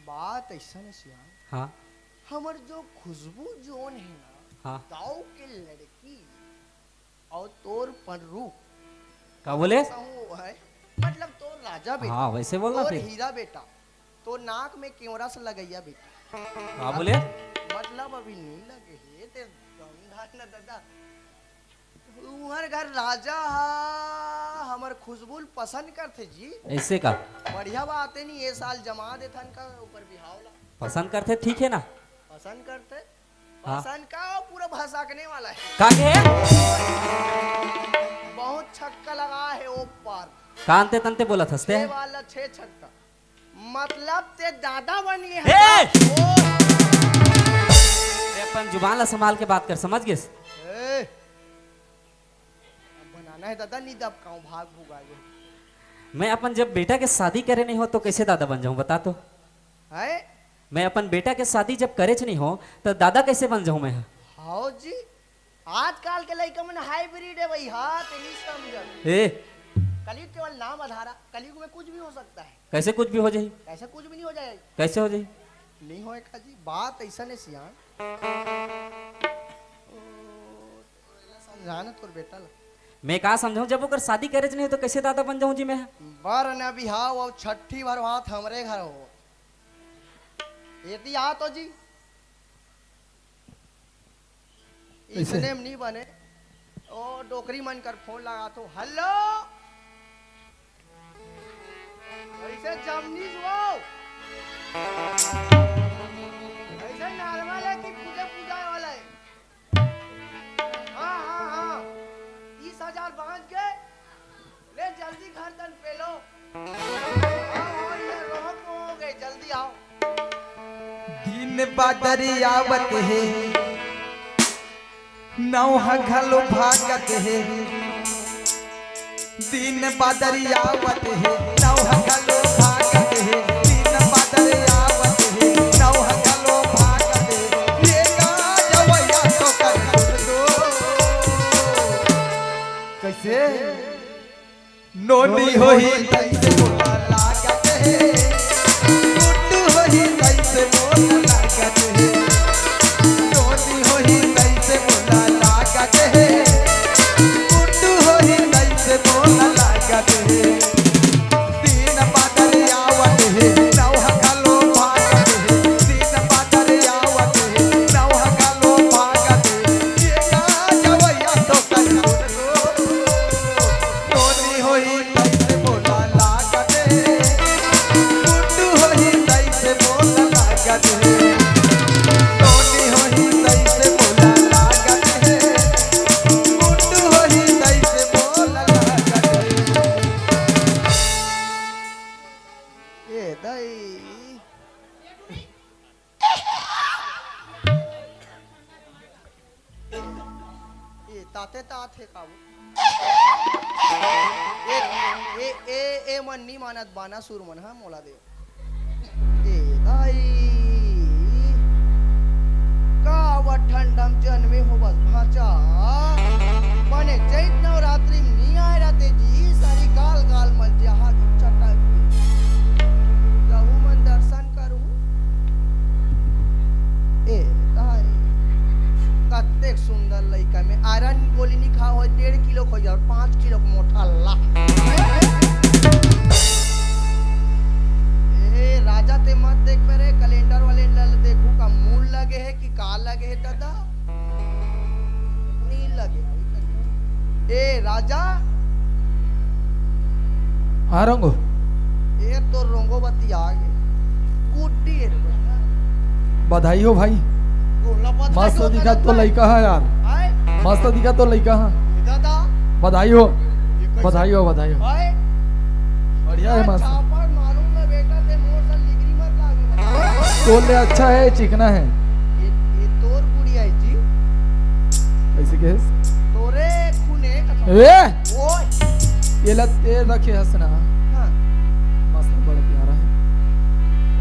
बात ऐसा न सियान। हाँ। हमर जो खुशबू जोन है ना, हाँ। गाँव के लड़की और तोर पनरू। का बोले? कहूँ है, मतलब तोर राजा बेटा, हाँ, वैसे बोलना तोर फिर। हीरा बेटा, तोर नाक में केवड़ा से लगैया बेटा। का बोले? मतलब अभी नहीं लगे हे, ते दमदार न दादा। उहर घर राजा हा, हमर खुशबू ल पसंद करथे जी। ऐसे का? बढ़िया बात है नहीं, ये साल जमा देथन का ऊपर बिहाव ला। पसंद करथे, ठीक है ना? पसंद करथे। हाँ। पसंद का, वो पूरा भसकने वाला है। का के? बहुत छक्का लगा है वो पार। कानते तनते बोलत हस ते? छह वाला, छह छक्का। मतलब ते दादा बन गए हे! हैं। ओ! ते अपन जुबान ला संभाल के बात कर, समझ गेस? ए! अब बनाना है दादा, नहीं दबकाऊं, भाग भुगा गए। मैं अपन जब बेटा के शादी करे नहीं हो तो कैसे दादा बन जाऊं, बता तो? है? मैं अपन बेटा के शादी जब करेच नहीं हो तो दादा कैसे बन जाऊं मैं? हाँ जी, आजकल के लइका मन हाइब्रिड है भाई, हाँ, ते नहीं समझत। ए! कलयुग केवल नाम आधारा, कलयुग में कुछ भी हो सकता है। कैसे कुछ भी हो जाही? कैसे कुछ भी नहीं हो जाए? कैसे हो जाही? नहीं होए का जी, बात ऐसा नहीं सियान। ओ, समझा ना तोर बेटा ला। मैं का समझाऊं, जब ओकर शादी करे नहीं हो तो कैसे दादा बन जाऊं जी मैं? बर न बिहाव और छठी भर बात हमरे घर हो। यदि आ तो जी। कैसे? इसने में नहीं बने। ओ, डोकरी मन कर फोन लगा तो, "हेलो।" ऐसे जमनी जुआओ। ऐसे नॉर्मल है कि पूजा, पूजा वाला है। हाँ, हाँ, हाँ। तीस हजार बांध के ले जल्दी घर तन पेलो। आओ, आओ, ये रोहन को हो गए, जल्दी आओ। दिन बादरी आवत हे, नौहा घलो भागत हे। दिन बादरी आवत हे, नौहा घलो भागत हे। दिन बादरी आवत हे, नौहा घलो भागत हे। ये गाजवैया तो कर दो। कैसे? नोनी होही तैसे मोला लागत हे, गुड्डू होही तैसे मोला लागत हे। नोनी होही तैसे मोला लागत हे, गुड्डू होही तैसे मोला लागत हे। दिन बादर आवत हे, नौहा घलो भागत हे। दिन बादर आवत हे, नौहा घलो भागत हे। ये गाजवैया तो कर दो। नोनी होही तैसे मोला लागत आते त आथे काबू। ए, ए, ए, ए मन नी मानत बानासुर मन, हाँ, मोला दे। ए दाई, का वो ठंडम जन्मे हो बस भांचा। बने चैत नवरात्रि में नी आए रहते जी, सारी गाल गाल मल जहा चटक। कहूँ मन दर्शन करू। ए तारी, कतेक सुंदर लइका में आयरन गोली नी खा हो, डेढ़ किलो हो जाओ, पाँच किलो के मोटा ला। ए राजा, ते मत देख पे रे, कैलेंडर वैलेंडर देखू का मूल लगे है कि का लगे है दादा? नी लगे। ए राजा। हाँ रोंगो। ए तो रोंगो बतिया गे। गुड्डी है रे भैया। बधाई हो भाई। गोला बधाई मस्त हो दिखा तेरे तो भाई। लइका है यार। आए? मस्त दिखा तो लइका है। ए दादा। बधाई हो। ये कैसे? बधाई हो, बधाई हो। आए? बढ़िया है मस्त। चापड़ मालूम ना बेटा, ते मोर सन लिगरी मत लागे। तोर ले अच्छा है, चिकना है। ये, ये तोर गुड़िया है जी। कैसे कहेस? तोरे खूने का ए! ओए। एला तेल रखे हस ना। हाँ। मस्त, बड़ा प्यारा है।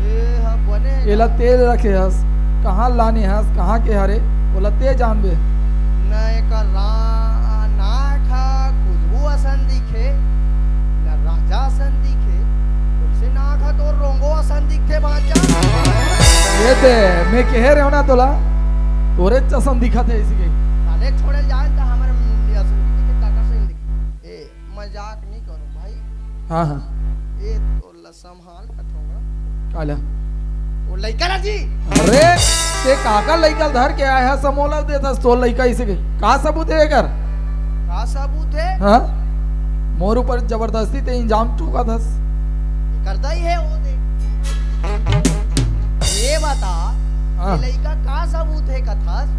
ए, हाँ, बने एला ना। तेल रखे हस, कहाँ लाने हस, कहाँ के हरे, ओला ते जानबे। न एकर रा-, नाक हा खुशबू असन दिखे, न राजा असन दिखे, कैसे नाक हा तोर रोंगो असन दिखथे भांचा? ये दे, मैं कहे रहे हो ना तोला, तोरे चसन दिखत है इसी के। साले छोड़े जाए त हमर मुंडी असन दिखे, काका से दिखे। ए, मजाक नहीं करो भाई। हाँ, हाँ। ए, तोला संभाल कथोंगा। काला? वो लइका ला जी। अरे, ते काका लइका धर के आए है, समोला देता, तोर लइका इसे के। का सबूत है एकर? का सबूत है? हाँ? मोर ऊपर जबरदस्ती ते इल्जाम ठोका थस। करता ही है वो दे। ये बता, हाँ। ये लइका का सबूत है कथस?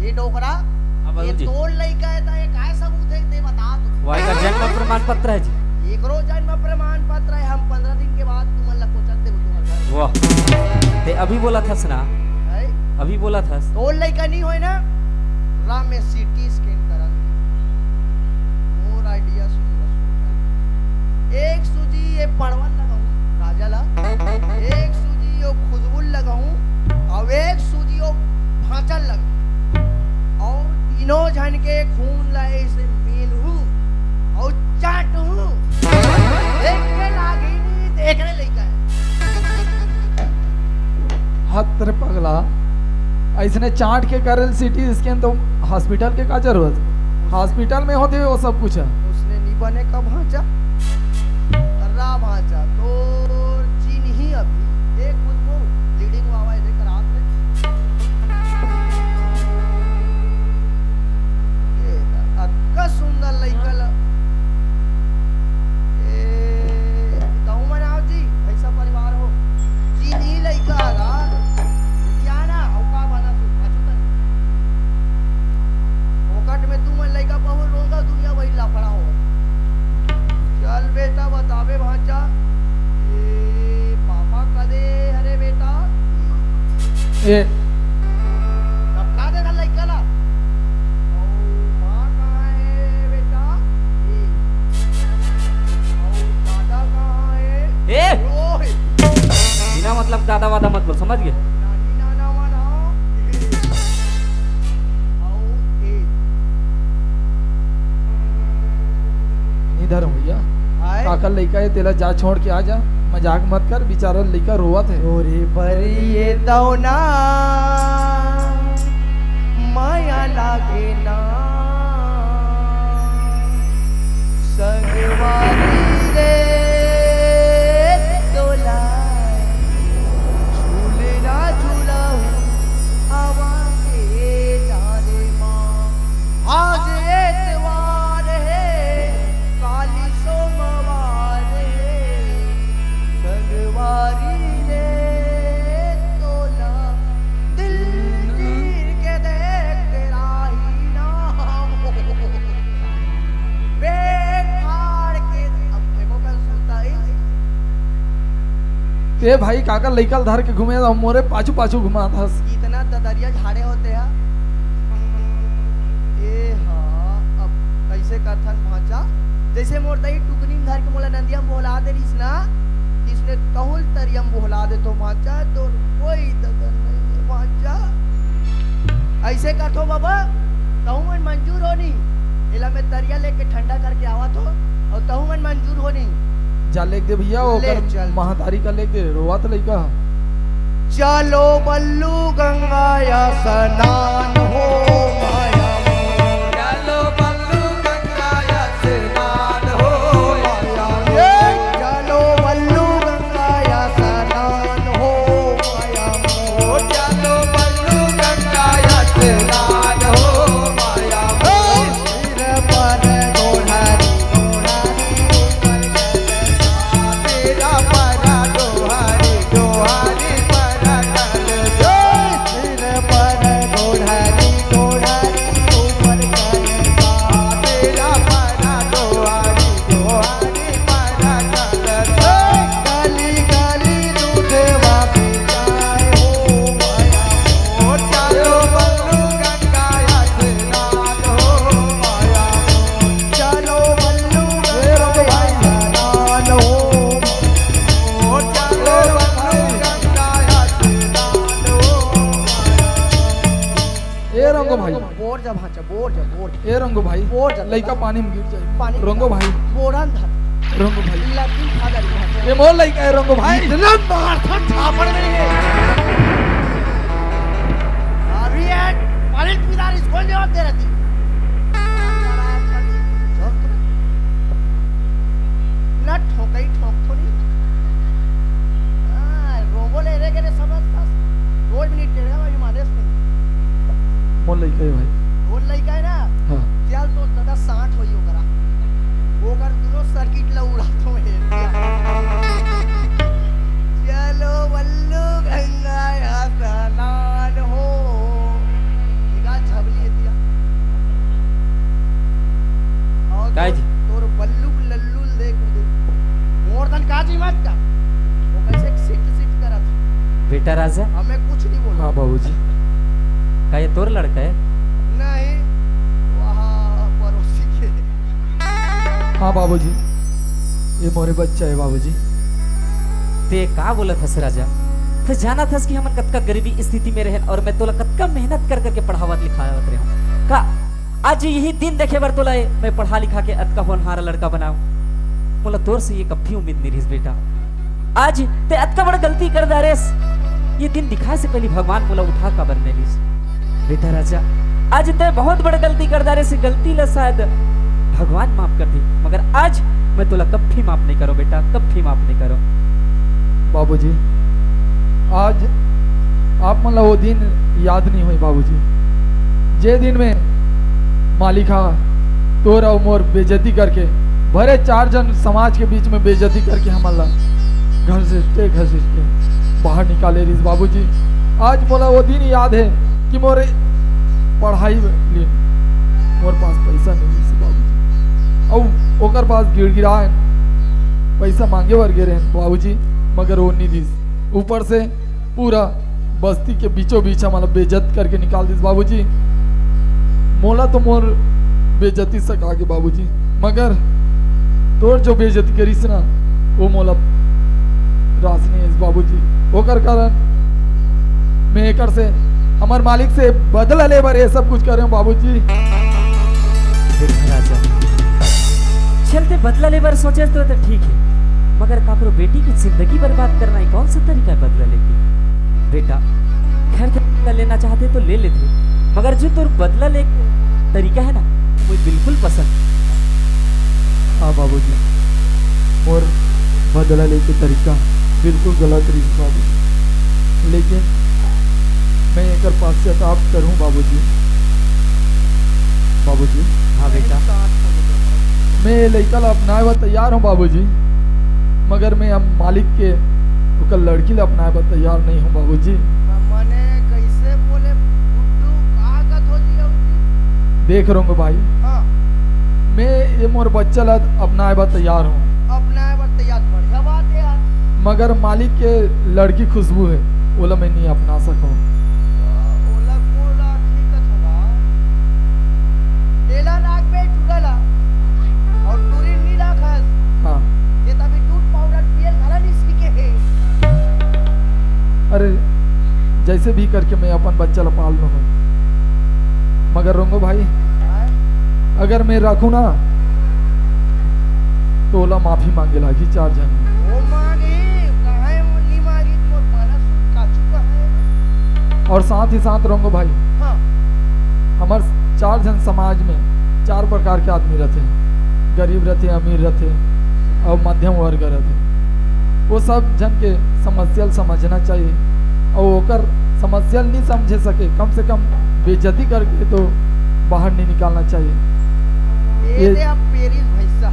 ये डोकरा, हाँ, बाबू ये जी। तोर लइका है, त ये का सबूत है, ते बता तू। वाह, एकर जन्म प्रमाण पत्र है जी। एकरो जन्म प्रमाण पत्र है, हम पंद्रह दिन के बाद तुमन ला कोचर देबो तुम्हार घर। वाह। ते अभी बोला थस ना? है? अभी बोला थस। तोर लइका नहीं होए ना, राम में सीटी स्कैन करन। मोर आइडिया सुन ला, सुन ला। एक सूजी ये पड़वन लगाऊं राजा ला, एक सूजी यो खुशबू लगाऊं, और एक सूजी यो फांचल लगाऊं, और तीनों झन के खून ला ऐसे मेलहूं और चाटहूं। देख के लागी नहीं, देख रे लइका है। हत रे पगला, ऐसने चाट के करल सीटी स्कैन तो हॉस्पिटल के का जरूरत? हॉस्पिटल में होते वो सब कुछ है। उसने नहीं बने का भांचा, रा भांचा, तो चीन ही अभी देख उसको ब्लीडिंग वावा है, देख रात में। ये अतका सुंदर लइका ला। ए, कहूँ मनाओ जी, भैसा परिवार हो। चीनी लइका ला, बिटिया ना, अउ का बना तू, पाछू तनी। फोकट में तू मन लइका बहुत रोगा, दुनिया वही लफड़ा हो। चल बेटा, बताबे भांचा, ए, पापा कदे हरे बेटा? ए। तब का देना लइका ला? अउ माँ कहाँ है बेटा? ए। अउ दादा कहाँ है? ए। ओए। बिना मतलब दादा वादा मत बोल, समझ गए? नानी नाना मन हो। ए। अउ ए। नहीं धरम भैया। आए? काकर लइका है, तेला जा छोड़ के आ जा। मजाक मत कर, बेचारा लइका रोवत है। तोरे बर ये दौना माया लागे ना। संगवारी रे तोला झूलना झूलाऊ आवा के डारे माँ। आज एतवार है, काली सोमवार है, संगवारी रे तोला दिल चीर के देख तेरा ही नाम। बेकार के अब देखो कल सुनता ही। ते भाई काकर लइका ल धर के घूमे, अब मोरे पाछू पाछू घुमात हस। इतना ददरिया झाड़े होते हैं। ए हा। से कथन भांचा, जैसे मोर दई टुकनी में धर के मोला नंदिया में बोहला दे रहिस ना, इसने कहूल तरिया में बोहला दे तो भांचा, तोर कोई ददन नहीं है भांचा। ऐसे कथो बाबा, तहू मन मंजूर हो नहीं, एला मैं तरिया लेके ठंडा करके आवत हो, और तहू मन मंजूर हो नहीं। जा लेके दे भैया, ले ओकर चल। महतारी का लेके दे, रोवा तो लइका ह। चलो बल्लू गंगा या स्नान हो माया मोर। चलो बल्लू गंगा या स्नान हो माया मोर। ए, चलो बल्लू गंगा या स्नान हो माया मोर। चलो बल्लू गंगा या स्नान हो माया मोर। सिर पर गोढ़ारी, गोढ़ारी ऊपर कलसा। सिर पर गोढ़ारी, गोढ़ारी पर कलसा। सिर पर गोढ़ारी, गोढ़ारी ऊपर कलसा। सिर पर गोढ़ारी, गोढ़ारी पर कलसा। गली गली दूधवा पिसाए हो माया मोर। चलो बल्लू गंगा या स्नान हो माया मोर। चलो बल्लू ए रंग भाई। गंगा या स्नान हो माया मोर। चलो बल्लू गंगा या स्नान हो माया मोर। ए रंगो भाई। बोर जा भांचा, बोर जा, बोर जा। ए रंगो भाई, बोर जा। लइका पानी में गिर जाए। पानी में रंगो गिर। भाई। बोरन धर। रंगो भाई। Lucky father भांचा। ए मोर लइका है रंगो भाई। इतना मार था थापड़ नहीं है। अभी ये पानी पीदार इसको जवाब दे रहती। ना ठोकई ठोक थोड़ी। हाँ, रोबो ले रे के रे समझता। रोज मिनट टेढ़ा भाई मारे से। मोर लइका है भाई। मोर लइका है ना? हाँ। चल तो दादा साठ होई ओकरा। ओकर दुनो सर्किट ला उड़ा तो है। चलो बल्लू गंगा या स्नान हो। निकाल झबली है दिया। और काय तोर, जी? तोर बल्लू के लल्लू ले कूदे। मोर तन का जी मत कर। वो कैसे सिट सिट करत। बेटा राजा। हमें कुछ नहीं बोला। हाँ बाबूजी। का ये तोर लड़का है? नहीं, वहाँ पड़ोसी के। हाँ बाबूजी, ये मोरे बच्चा है बाबूजी। ते का बोलत हस राजा? ते जानत हस कि हमन कतका गरीबी स्थिति में रहन और मैं तोला कतका मेहनत कर करके पढ़ावत लिखावत रहे हूँ। का आज यही दिन देखे बर तोला ए, मैं पढ़ा लिखा के अतका होनहार लड़का बनाऊं? मोला तोर से ये कभी उम्मीद नहीं रहिस बेटा। आज ते अतका बड़ गलती कर डारेस। ये दिन दिखाए से पहले भगवान मोला उठा काबर नहीं लिस? बेटा राजा, आज ते बहुत बड़ गलती कर डारेस, गलती ला शायद भगवान माफ कर दी, मगर आज मैं तोला कभी माफ नहीं करो बेटा, कभी माफ नहीं करो। बाबूजी, आज आप मन ला वो दिन याद नहीं हुई बाबूजी, जे दिन में मालिक हा तोर अउ मोर बेइज्जती करके, भरे चार जन समाज के बीच में बेइज्जती करके हमन ला घर से, ते घर से बाहर निकाले रहिस बाबूजी। आज मोला वो दिन याद है कि मोर पढ़ाई लिए मोर पास पैसा नहीं रहिस बाबूजी, अउ ओकर पास गिड़गिड़ाए पैसा मांगे बर गे रहे बाबूजी, मगर वो नहीं दिस। ऊपर से पूरा बस्ती के बीचों बीच हमला बेइज्जत करके निकाल दिस बाबूजी। मोला तो मोर बेइज्जती सका गे बाबूजी, मगर तोर जो बेइज्जती करिस ना, वो मोला रास नहीं है बाबूजी। ओकर कारण मैं एकर से, हमर मालिक से बदला ले बर ये सब कुछ करे हूँ बाबूजी। देख राजा, चलते बदला ले बर सोचे तो, तो ठीक है, मगर काकरो बेटी की जिंदगी बर्बाद करना है, कौन सा तरीका है बदला लेके? बेटा, खैर, ते बदला लेना चाहते तो ले लेते, मगर जो तोर बदला ले तरीका है ना, वो बिल्कुल पसंद। हाँ बाबूजी, मोर बदला लेके तरीका बिल्कुल गलत रही बाबूजी, लेकिन मैं एकर पश्चाताप करूँ बाबूजी। बाबूजी। हाँ बेटा। मैं ये लइका ला अपनाए बर तैयार हूँ बाबूजी, मगर मैं हम मालिक के ओकर लड़की ला अपनाए बर तैयार नहीं हूँ बाबूजी। मने कैसे बोले गुड्डू, का कहत हो जी, अउ जी? देख रंगो भाई, हाँ। मैं ये मोर बच्चा ला अपनाए बर तैयार हूँ। अपनाए बर तैयार, बढ़िया बात है यार। मगर मालिक के लड़की खुशबू है, ओला मैं नहीं अपना सकूँ। ओला, ओला ठीक है थोड़ा। एला राख बे, टूरा ला। भी करके मैं अपन बच्चा ला पाल लूँ। मगर रोंगो भाई, अगर मैं रखूँ ना, तो ओला माफी मांगे लागी चार झन। वो मांगे, काहे वो नहीं मांगे, मोर मानस काचू का है। और साथ ही साथ रोंगो भाई, हाँ। हमर चार झन समाज में चार प्रकार के आदमी रहते, गरीब रहते, अमीर रहते और मध्यम वर्ग रहते। वो सब झन के समस्या ल समझना चाहिए और ओकर समस्या ल नहीं समझे सके, कम से कम बेइज्जती करके तो बाहर नहीं निकालना चाहिए। ये ये दे अब पेरिस भैंसा।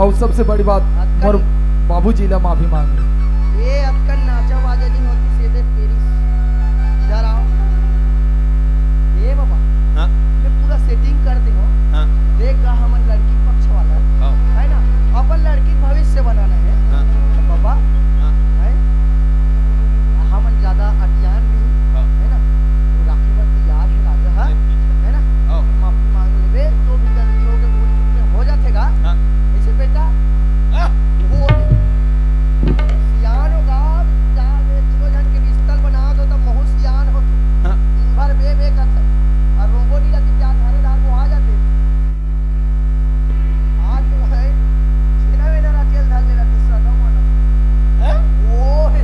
और सबसे बड़ी बात, अतका मोर नहीं। बाबूजी ला माफी मांग ले। ये अतका नाचा बाजा नहीं होती, सीधे पेरिस। इधर आओ। ए बाबा, हाँ। मैं पूरा सेटिंग कर दे हो। हाँ। देख गा, हमन लड़की पक्ष वाला है। हाँ। है ना? अपन लड़की के भविष्य बनाना है। हाँ। बाबा, हाँ। है? हमन ज्यादा अज्ञान नहीं, हाँ। है ना? वो राखी बर तैयार है राजा, हाँ? ठीक है। है ना? हाँ। माफी मांग लेबे, जो भी गलती हो गई, भूल चूक में हो जाथे गा। हाँ। ऐसे बेटा, हाँ। वो सियान हो गा, जा बे, दोनों झन के रिश्ता ल बना दो, तब महू सियान हो तू। हाँ। दिन भर बे बे करत, और रोंगो नहीं रहती, क्या धारे धार वो आ जाते। आज तो है, छेना वेना राखेल धर ले रहती, सदा मना। हैं? वो है।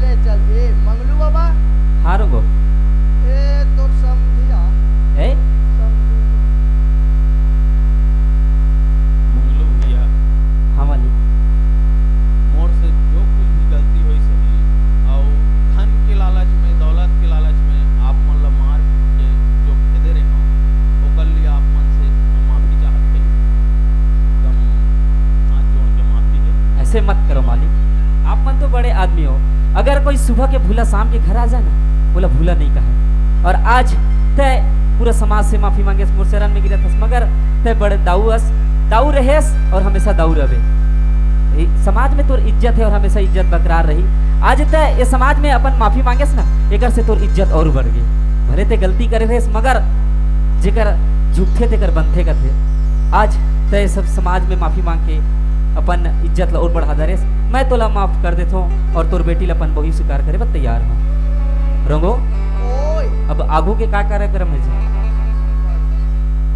ले चल, ए, मंगलू बाबा। हाँ, रोंगो। ए, तोर समधिया। ए? समधिया। मंगलू भैया। हाँ, मालिक। मोर से जो कुछ भी गलती होइस होही, अउ धन के लालच में, दौलत के लालच में आप मन ला मार पीट के जो खेदे रहेंव, ओकर लिए आप मन से मैं माफी चाहत हई। एकदम हाथ जोड़ के माफी है। ऐसे मत करो मालिक, आप मन तो बड़े आदमी हो। अगर कोई सुबह के भूला शाम के घर आ जाए ना, ओला भूला नहीं कहे। और आज तय पूरा समाज से माफी मांगे, मोर चरण में गिरत हस, मगर तय बड़े दाऊ अस, दाऊ रहेस और हमेशा दाऊ रहे। ए, समाज में तोर इज्जत है और हमेशा इज्जत बरकरार रही। आज तय ये समाज में अपन माफी मांगेस ना, एकर से तोर इज्जत और बढ़ गई। भले तय गलती करे रहेस, मगर जेकर झुकथे तेकर बनथे कथे। आज तय सब समाज में माफी मांग के अपन इज्जत ला और बढ़ा दरेस। मैं तोला माफ कर देथों और तोर बेटी ला अपन बहू स्वीकार करे बर तैयार हूँ। रंगो, ओए। अब आगू के का कार्यक्रम है जी?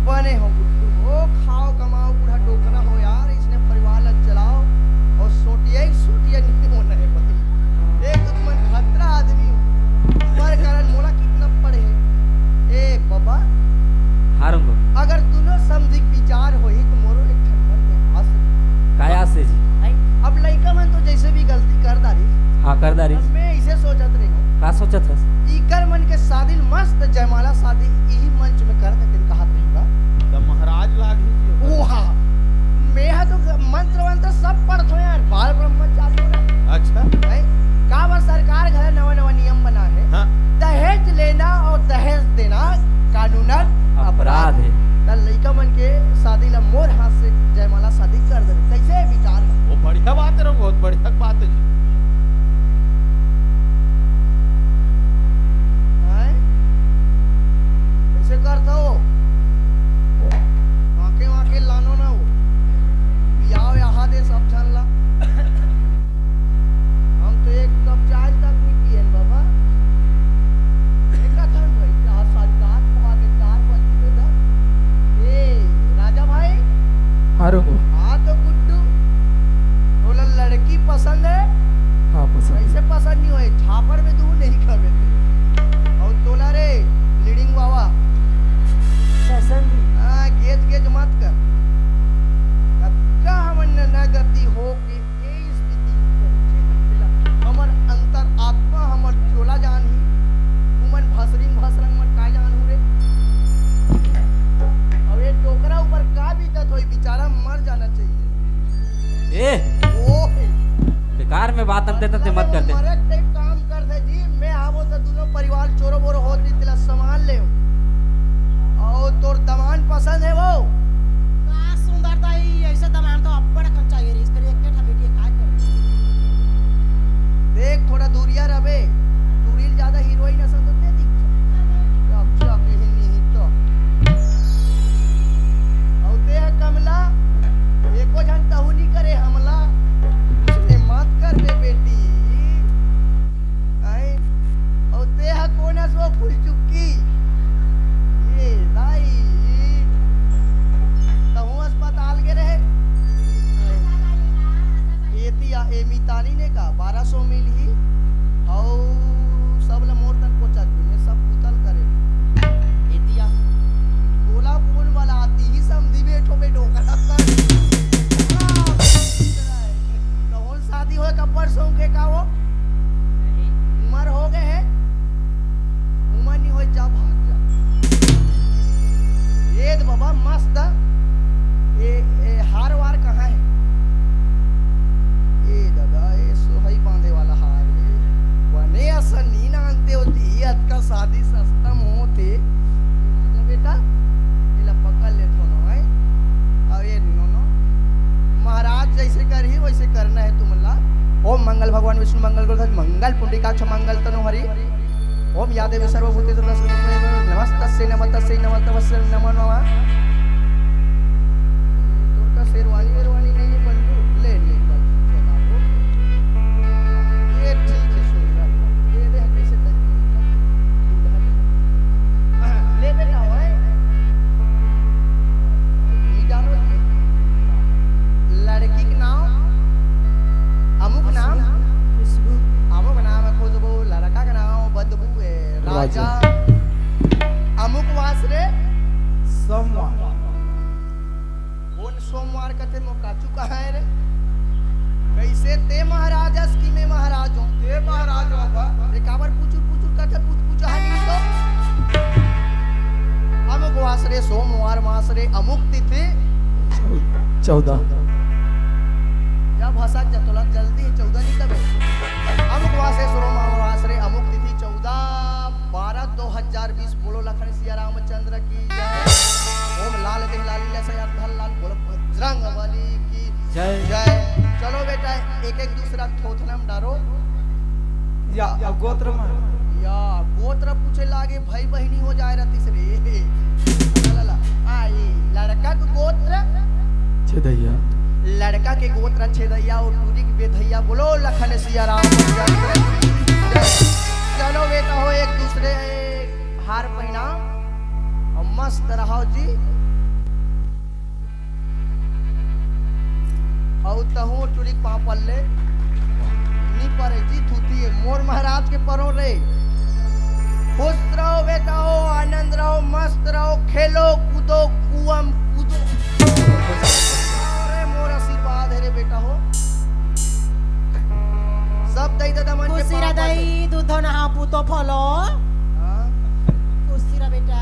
बने हो गुड्डू, हो खाओ कमाओ, बूढ़ा डोकरा हो यार, इसने परिवार ला चलाओ और सोटिया ही सोटिया नहीं होना है भाई। एक तो तुमन खतरा आदमी हो, तुम्हारे कारण मोला कितना पड़े है। ए बाबा, हाँ रंगो। अगर दोनों समझी के विचार होही तो मोरो एक ठन मन में आस है। काय आस है जी? आई, अब लइका मन तो जैसे भी गलती कर डारिस। हाँ, कर डारिस। अब मैं इसे सोचत रही हूँ। का सोचत हस? इकर मन के शादी ल मस्त जयमाला शादी यही मंच में कर देते कहत रही हूँ। त महाराज लाग ही। ओहा, मैं हा तो मंत्र वंत्र सब पढ़त हूँ यार, बाल ब्रह्मचारी हो रहा। अच्छा। है? काबर सरकार घरे नवा नवा नियम बना है। हाँ। दहेज लेना और दहेज देना कानूनन अपराध अपराध है। है। त लइका मन के शादी ला मोर हाथ से जयमाला शादी कर दे। कैसे विचार है? वो बढ़िया बात है, बहुत बढ़िया बात है जी। हैं? कैसे करता हो? वाके वाके लानो ना हो। पियाओ यहाँ दे सब झन ला। हम तो एक कप चाय तक नहीं पिए बाबा। देखा था भाई, आज साढ़े सात को आके चार बज चुके था। ए, राजा भाई। हाँ, रुको। हाँ तो गुड्डू, तोला लड़की पसंद है? हाँ, पसंद है। कैसे पसंद नहीं होए? झापड़ में दूर नहीं खबे थे। और तोला रे, लीडिंग बाबा। पसंद ही। हाँ, गेज गेज मत कर। कतका हमन नन्ना गति हो के ए स्थिति पहुंचे हन तेला हमर अंतर आत्मा, हमर चोला जानही। तुमन भसरिंग भसरंग मन का जानहू रे? अब ये डोकरा ऊपर का बीतत होई, बेचारा मर जाना चाहिए। ए, ओ हे। बेकार में बात अंते तंते मत करते। मरे टाइप काम कर दे जी, मैं आवो तो दोनों परिवार चोरो बोरो होत नहीं, तेला सामान ले। और तोर दमान पसंद है वो? का सुंदर दाई, ऐसे दमान तो अब्बड़ कम चाहिए रे, इस तरह एक ठा बेटी का कर। देख, थोड़ा दूरिया रहे, दूरी ज्यादा हीरोइन असन तो दे दी। अच्छा, कहीं नहीं तो। और दे है कमला, एको झन तहु नहीं करे हमला। उसने मत कर बे बेटी। आए, जानी ने का, बारह सौ मिलही, अउ सब ल मोर तन कोचक भी, मैं सब भूतल करे। एतिया, तोला कोन बलातिस, समधी बेठो बे डोकरा कर। कौन शादी होय, कब्बर सौंखे का वो? उमर हो गए है, उमर नहीं होय, जा भाग जा। ए दे बाबा, मस्त। ए, ए, हार वार कहाँ है? ए दादा, ए सोहई बांधे वाला हार, ए। बने असन नी नानते होती, ए अतका शादी सस्ता में होते। आजा बेटा, एला पकड़ ले थोनो, है? अब ए नो, नो। महाराज जैसे करही, वैसे करना है तुमला। ओम मंगल भगवान विष्णु मंगल गुरुधर मंगल पुंडरीकाक्ष मंगल तनु हरि। ओम या देवी सर्वभूतेषु नमस्तस्यै नमस्तस्यै नमस्तस्यै नमो नमः। तोर का शेरवानी वेरवानी नहीं है बंधु? ले, ले, बंधु, चला वो। ये ठीक है, सुंदर। ये देख कैसे तैयार है। ले बेटा, ओए। ई डालो जी। लड़की के नाम अमुक नाम। खुशबू। अमुक नाम है खुशबू, लड़का के नाम बदबू है। राजा। राजा। अमुक वास रे। सोमवार। कौन सोमवार कथे, मोकाचू कहाँ है रे? कैसे ते महाराज अस कि मैं महाराज हूँ? ते महाराज हो बा। रे काबर पुचुर पुचुर कथे, पुच पुच हनी तो। अमुक वास रे, सोमवार मास रे, अमुक तिथि। चौदह। जा भसक जा, तोला जल्दी है, चौदह नहीं तबे। अमुक वास रे, सोमवार मास रे, अमुक तिथि चौदह, बारह दो हजार बीस। बोलो लखन सिया रामचंद्र की जय। ओम लाल देह लाली लसया धन लाल, बोलो बजरंग बली की जय। जय। चलो बेटा, एक एक दूसरा थोथना में डारो। या, या गोत्र में। या, गोत्र पूछे लागे, भाई बहिनी हो जाए रहती से रे। ला, ला, ला। आ, ये लड़का के गोत्र? छेदैया। लड़का के गोत्र छेदैया और टूरी के बेधैया। बोलो लखन सिया रामचंद्र की जय। चलो बेटा हो, एक दूसरे हार पहिना और मस्त रहो जी। अउ तहूँ टूरी के पाँव पल्ले नी परे जी, धूती है मोर महाराज के परो रे। खुश रहो बेटा हो, आनंद रहो, मस्त रहो, खेलो कूदो, कुआम कूदो। अरे मोर आशीर्वाद है रे बेटा हो। सब दई ददा मन के खुशी पाँव पल्ले। दई दूधो नहा पूतो फलो। हाँ। खुशी रह बेटा।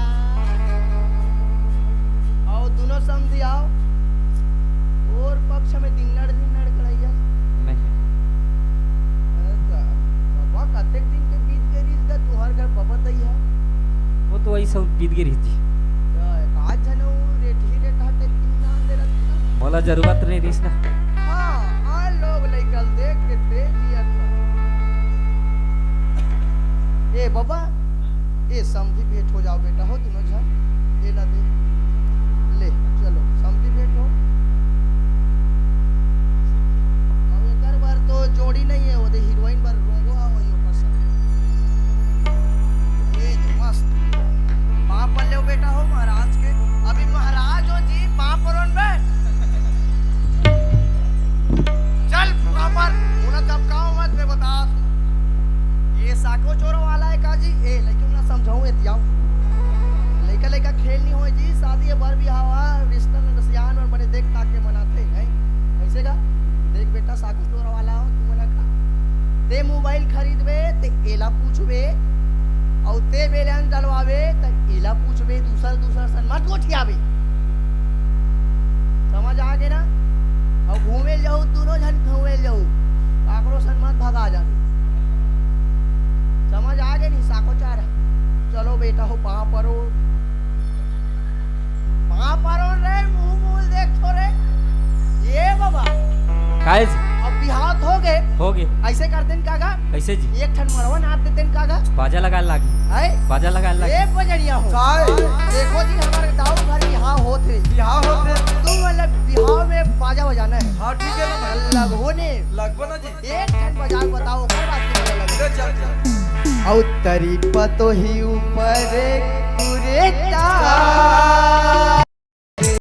आओ दोनों समधी आओ। और पक्ष में दिन्नड़ दिन्नड़ कड़ैया। नहीं। अरे का-, बाबा कतेक दिन के बीत के रीस गा तुहार घर बाबा दई है। वो तो वही सब बीत के रीस जी। तो एक आध झन वो रेठी रेठा ते तीन नाम दे रखा। मोला जरूरत नहीं रीस ना। हाँ, हाँ लोग लइका देख के तेजी अतरा। ए बाबा, ए समधी भेंट हो जाओ बेटा हो, दोनों झन। ए ला दे। ले, चलो, समधी भेंट हो। अब एकर बर तो जोड़ी नहीं है, वो दे हीरोइन बर रोंगो हा वही ओकर संग। ए दे, मस्त। पाँव पल्ले हो बेटा हो महाराज के। अभी महाराज हो जी, पाँव परोन बे। चल, पाँव पर, उन्हें दबकाओ मत, मैं बता। ये साको चोरो वाला है का जी? ए, लइका मन ला समझाऊं, ए दियाओ। लइका, लइका खेल नहीं होए जी, शादी है, बर बिहाव, रिश्ता न रसियान मन बने देख ताक के मनाथे, हैं? ऐसे का? देख बेटा, साको चोरो वाला हो, तू मना का। ते मोबाइल खरीदबे, ते एला पूछबे, अउ ते बैलेंस डलवाबे, त एला पूछबे, दूसर, दूसर सन मत गोठियाबे। समझ आ गे ना? अउ घूमे ल जाऊ, दोनों झन घूमे ल जाऊ, काकरो सन मत भगा जाबे। समझ आ गे नहीं, साको चारा? चलो बेटा हो, पाँव परो। पाँव परो रे, मुंह मुंह देख थोरे। ए बाबा। काहे जी? अब बिहाव हो गे। हो गे। ऐसे कर देन कागा? कैसे जी? एक ठन मड़वा नाप देते कागा? बाजा लगा लागी। है? बाजा लगा लागी। ए बजरिया हो। काय? देखो जी, हमारे दाऊ घर बिहाव होत हे। बिहाव होत हे। तुम मतलब बिहाव में बाजा बजाना है। हाँ, ठीक है ना भाई? लगो ने। लगबो ना जी। एक ठन बजा के बताओ, ओकर बाद की बजा लगे। ले चल, चल। औ तरी पतोही ऊपर कुरेता।